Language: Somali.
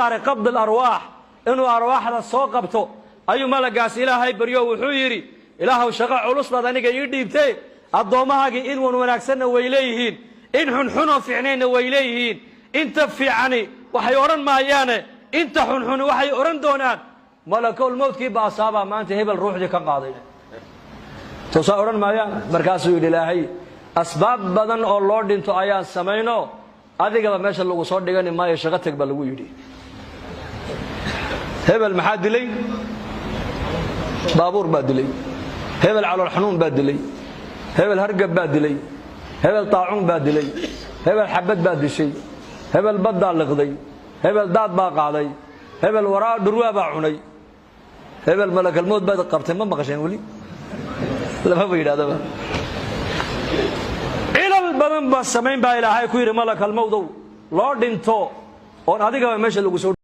Saaray qabd alarwaax, inuu arwaaxda soo qabto ayuu malagaas Ilaahay baryo. Wuxuu yidhi: "Ilaahow, shaqo culus baad aniga ii dhiibtee. Addoommahaagii in wan wanaagsanna way leeyihiin, in xunxunoo fiicnaynna way leeyihiin. Inta fiicani waxay odhan maayaane, inta xunxuni waxay odhan doonaan: malakul mowtkii baasaabaa maanta hebel ruuxdii ka qaaday." Toosaa odhan maayaan. Markaasuu yidhi Ilaahay: "Asbaab badan oo loo dhinto ayaan samayno, adigaba meesha lagu soo dhigani maayo. Shaqo teg," baa lagu yidhi. Hebel maxaa dilay? Baabuur baa dilay. Hebel calool xanuun baa dilay. Hebel hargab baa dilay. Hebel taacuun baa dilay. Hebel xabad baa dishay. Hebel baddaa liqday. Hebel daad baa qaaday. Hebel waraa dhurwaa baa cunay. Hebel malakalmood baad qabtay. Ma maqasheen? Weli lamaba yidhahdaba. Cilal badan baa samayn baa Ilaahay ku yidhi malakalmowdow loo dhinto oon adigaba meesha lagu soo